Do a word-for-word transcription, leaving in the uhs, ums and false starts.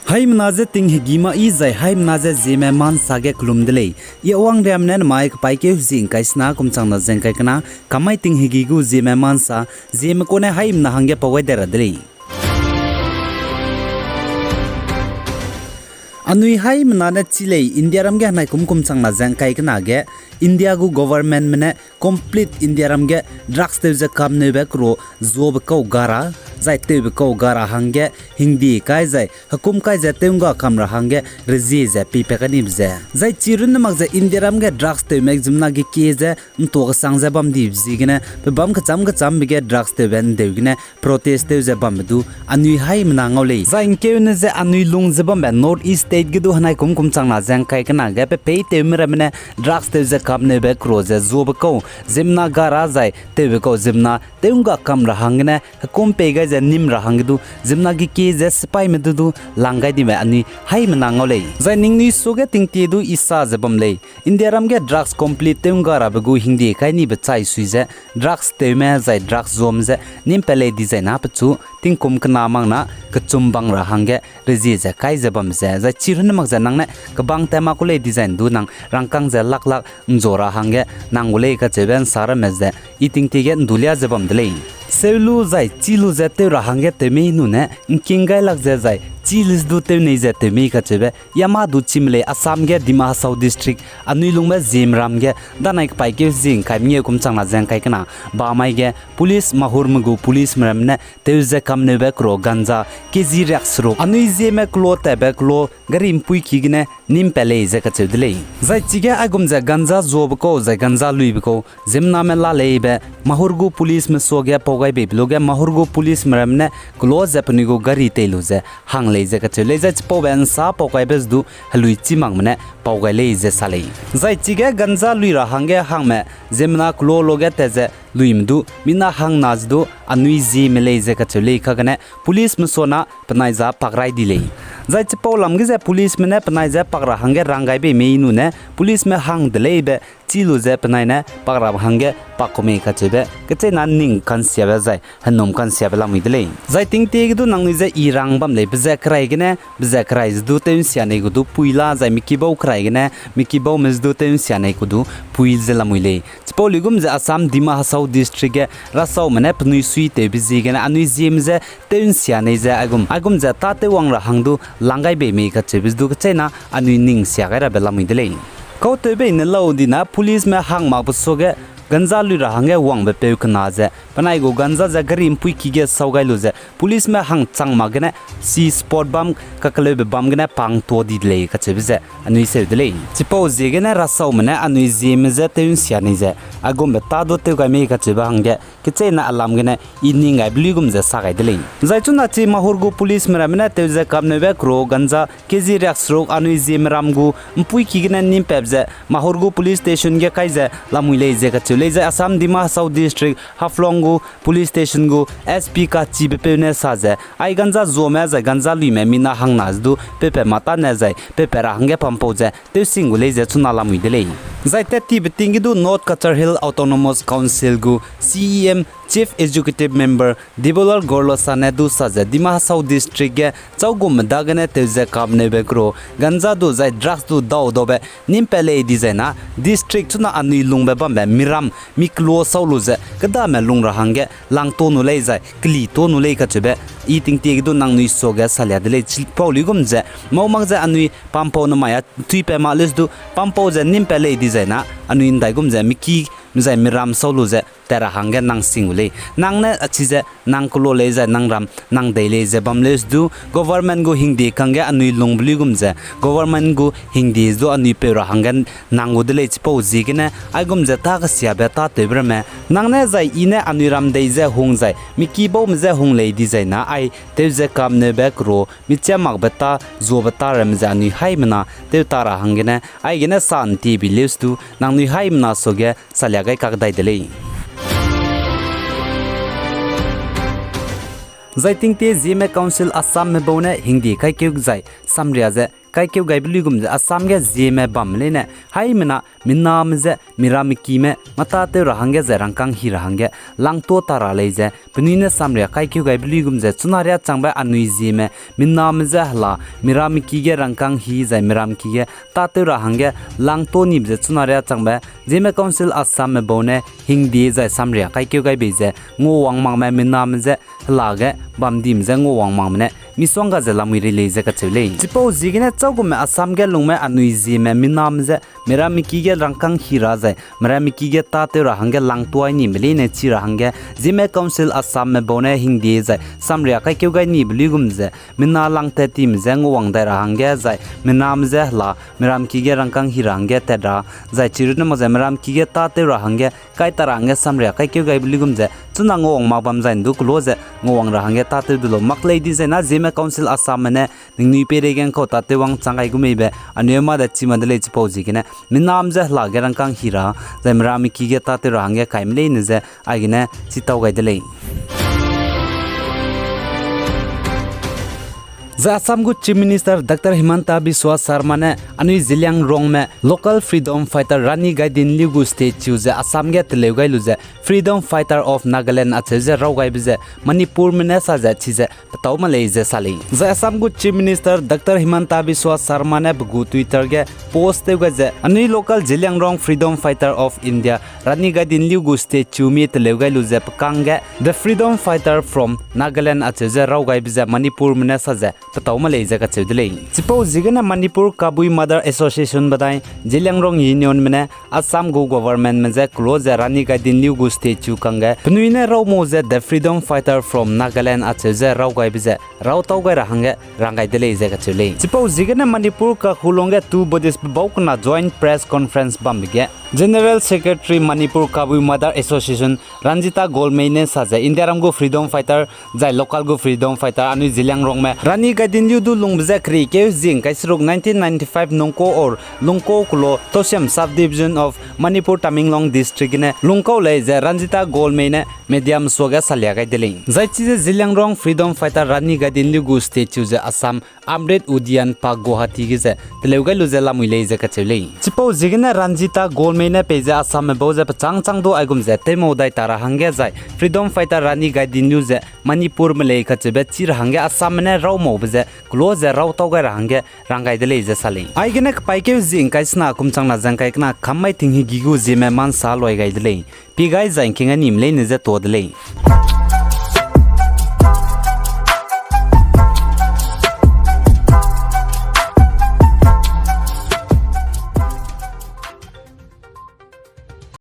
Haimena je ting hegi ma i zai haimena je Zeme ma nsa ge kelum de lei. I Awang Riam ne namai kepaîkeu hezing kai sena kum chang na zeng kai kena, kamai ting hegi gu Zeme ma nsa, Zeme kune haimena hangge pau gai de ra de lei. Anui haimena ne chi lei, Indiaram ge henai kum kum chang na zeng kai kena ge, India gu governmentme ne complete Indiaram ge drugs tew ze kamneube kero zuabe kau ga ra, zai tewbe kau ga ra hangge hingdie kai zai hekum kai ze tew ngga kam ra hangge rezie ze peipat kanibe ze. Zai chi runne mak ze Indiaram ge drugs tewme ziemmena ge kie ze ntua kesang ze bam dibe ziegene, pebâm kechâm kechâmbe ge drugs tewbe ndeu gene protest tew ze bambe du anui haimena ngau lei. Zai ngkeune je anui lung ze bambe North East State ge du henai kum kum chang na zeng kai kena ge pe peitewme ramme ne drugs tew ze kamneube kero ze zuabe kau ziemmena ga ra zai tewbe kau ziemmena tew ngga kam ra hanggene hekum pei gai ze nîm ra hangge du ziemmena ge kie ze sipaime du du lang gai dibe anui haimena ngau lei. Zai ningnui suage tingtie du i sa ze bam lei. Indiaram ge drugs complete tew ngga rabe gu hingdie kai nibe chai sui ze drugs tewme zai drugs zuame ze nîm pat lei dizai na pechu tingkum kena mak na kechum bang ra hangge rezie ze kai ze bam ze. Zai chi runne mak ze nang ne kebang tat ma ku lei dizai du nang rangkâng ze lak lak nzua ra hangge nang gu lei kacheube nsa ramme ze i tingtie ge ndulia ze bam de lei. Seu lu zai chî lu ze tew ra hangge tew mei nune ngking gai lak ze zai chî lu ze du tew nei ze tew mei kacheube ya mâ du chime lei. Assam ge Dima Hasao District anui lungbe Zeme ram ge danai kepaîkeu hezing kai mengeu kum chang na zeng kai kena bamai ge police Mahurme gu policeme ramme ne tew ze kamneube kero ganja kg riak seruk anui Zeme kelo tatbe kelo gari mpuiki gene nîm pat lei ze kacheu de lei. Zai chige aigum ze ganja zuabe kau zai ganja luibe kau ziemmename la leibe Mahur gu policeme suage pau gai beibe luge Mahur gu policeme ramme ne kelo ze penui gu gari tei lu ze hang lei ze kacheu lei. Zai chipaube nsa pau gaibe ze du helui chî makme ne pau gai lei ze sa lei. Zai chige ganja lui ra hangge hangme ziemmena kelo luge tat ze luime du mina hangna ze du anui Zeme lei ze kacheu lei kagene policeme suana penai za pak rai di lei. Zai chipau lam ge ze policeme ne penai ze pak ra hangge rang gai bei mei nune policeme hang de leibe chî lu ze penai ne pak ra hangge pak ku mei kacheube kecheîna ning kansiabe zai henum kansiabe lamui de lei. Zai tingtie ge du nangnui je i rang bam lei, be ze kerai gene, be ze kerai ze du tew nsia nei gu du pui la, zai miki bau kerai gene, miki baume ze du tew nsia nei gu du pui ze lamui lei. Chipau luigum ze Assam Dima Hasao District ge rasaume ne penui sui tewbe ziegene anui Zeme je tew nsia nei ze aigum, aigum ze tâ tew wang ra hang du lang gai bei mei kacheube ze du kecheîna anui ning sia gai rabe lamui de lei. Kau tewbei ne lau dina policeme hang makbe suage ganja lui ra hangge wangbe peu kena ze penai gu ganja ze gari mpuiki ge sau gai lu ze policeme hang chang mak gene si spot bam kakeleube bam gene pang tuâ di de lei kacheube ze anui seu de lei. Chipau ziegene rasaume ne anui Zeme je tew nsia nei ze aigumbe tâ du tew gai mei kacheube hangge kecheîna alam gene i ning gaibe luigum ze sa gai de lei. Zai chuna chi Mahur gu policeme ramme ne tew ze kamneube kero ganja kg riak seruk anui Zeme ram gu mpuiki gene nîm pat ze Mahur gu police station ge kai ze lamui lei ze kacheu lei. Zai Assam Dima Hasao District Haflong gu police station gu S P kachibe peu ne sa ze ai ganja zuame zai ganja luime mina hangna ze du peupat mâ tâne zai peupat ra hangge pampau ze tewsing gu lei ze chuna lamui de lei. Zai tat tibe ting ge du North Cachar Hills Autonomous Council gu C E M, Chief Executive Member Debolal Gorlosa ne du sa ze Dima Hasao District ge châugumme dagene tew ze kamneube kero ganja du zai drugs du dau daube nîm pat lei dizai na district chuna anui lungbe bambe miram mi kelo sau lu ze kedame lung ra hangge lang tuâ nu lei zai keli tuâ nu lei kacheube i tingtie ge du nangnui suage salia de lei. Chipau luigum ze mau mak ze anui pampau nemai a tui pat ma lei ze du pampau ze nîm pat lei dizai na anui ndaigum ze miki zai miram sau lu ze tat ra hangge nang sing gu lei. Nang ne achi ze nang kelo lei zai nang ram nang dei lei ze bam lei ze du government gu hingdie kangge anui lungbe luigum ze government gu hingdie ze du anui peu ra hangge nang gu de lei. Chipau ziegene aigum ze tâ kesiabe tâtewbe ramme nang ne zai i ne anui ram dei ze hung zai miki baume je hung lei dizai na ai tew ze kamneube kero michia makbe tâ zuabe tâ ramme ze anui haimena tew tâ ra hanggene aigene sa ntie bi lei ze du nangnui haimena suage salia gai kak dai de lei. Zai tingtie Zeme Council Assamme bau ne hingdie kaikeu zai samria ze kaikeu gaibe luigum ze Assam ge Zeme bamme leine, haimena, miname je, miramikime, mâtâtew ra hangge zai rangkâng hi ra hangge, langtua ta ra lei ze, penui ne samria kaikeu gaibe luigum ze, chuna riâ changbe anui Zeme, miname je hela, miramiki ge rangkâng hi zai miramiki ge, tâtew ra hangge, langtua nibe ze chuna riâ changbe, Zeme Council Assamme bau ne, hingde zai samria kaikeu gai bei ze, nguawang makme miname je, hela ge, bamdime je nguawang makme ne, misongga ze lamui rei lei ze kacheu lei. Chipau ziegene châugume Assam ge lungme anui Zeme miname je, miramiki ge rangkâng hi ra zai, miramiki ge tâtew ra hangge langtuai nibe leine chi ra hangge, Zeme Council Assamme bau ne hingde zai, samria kaikeu gai nibe luigum ze, mina langtat time je nguawang dai ra hangge zai, miname je hela, miramiki ge rangkâng hi ra hangge tat ra, zai chirunne mak zai miramiki ge tâtew ra hangge, kai ta ra hangge samria kaikeu gaibe luigum ze, chuna nguawang mak bam zai ndu kelo ze, nguawang ra hangge tâtew du lau mak lei dizai na Zeme Council Assamme ne, ningnui peireige ngkau tâtew wangchang gai gu meibe, anui mâ de chi ma de lei chipau ziegene, miname je hela ge rangkâng hi ra, zai miramiki ge tâtew ra hangge kaime leine ze, aigene, chi tau gai de lei. Zai Assam gu Chief Minister Doctor Himanta Biswa Sarma ne anui Zeliangrongme local freedom fighter Rani Gaidinliu gu statue ze Assam ge teleu gai lu ze Freedom Fighter of Nagaland acheu ze raw gaibe ze Manipurme ne sa ze chize petâu ma lei ze sa lei. Zai Assam gu Chief Minister Doctor Himanta Biswa Sarma ne pe gu Twitter ge post tew gai ze anui local Zeliangrong freedom fighter of India Rani Gaidinliu gu statue mi teleu gai lu ze pe kangge The Freedom Fighter from Nagaland acheu ze raw gaibe ze Manipurme ne sa ze petâu ma lei ze kacheu de lei. Chipau ziegene Manipur Kabui Mother Association benai Zeliangrong Unionme ne Assam gu governmentme je kelo ze Rani Gaidinliu gu statue kangge penui ne raw mau ze The Freedom Fighter from Nagaland acheu ze raw gaibe ze raw tau gai ra hangge rang gai de lei ze kacheu lei. Chipau ziegene Manipur kakhulungge two bodiesbe bau kena joint press conference bambe ge General Secretary Manipur Kabui Mother Association Ranjita Golmei ne sa ze Indiaram gu freedom fighter zai local gu freedom fighter anui Zeliangrongme Rani Gaidinliu du lungbe ze kerikeu zing kaiseruk nineteen ninety-five nungkau or lungkau kelo Tousem Sub-Division of Manipur Tamenglong District gene lungkau lei ze Ranjita Golmei ne mediame suage salia gai de lei. Zai chize Zeliangrong freedom fighter Rani Gaidinliu gu statue ze Assam Amrit Udyan Park Guwahati ge ze teleu gai lu ze lamui lei ze kacheu lei. Chipau ziegene Ranjita Golmei ne peize Assamme bau ze pechâng châng du aigum ze tewmau dai ta ra hangge zai freedom fighter Rani Gaidinliu ze Manipurme lei kacheube chi ra hangge Assamme ne raw maube ze kelo ze raw tau gai ra hangge rang gai de lei ze sa lei. Aigene kepaîkeu zi ngkai sena kum changna ze ngkai kena kam mai tinghegi gu zieme ma nsa loi gai de lei. Pie gai zai ngking anime leine je tuâ de lei.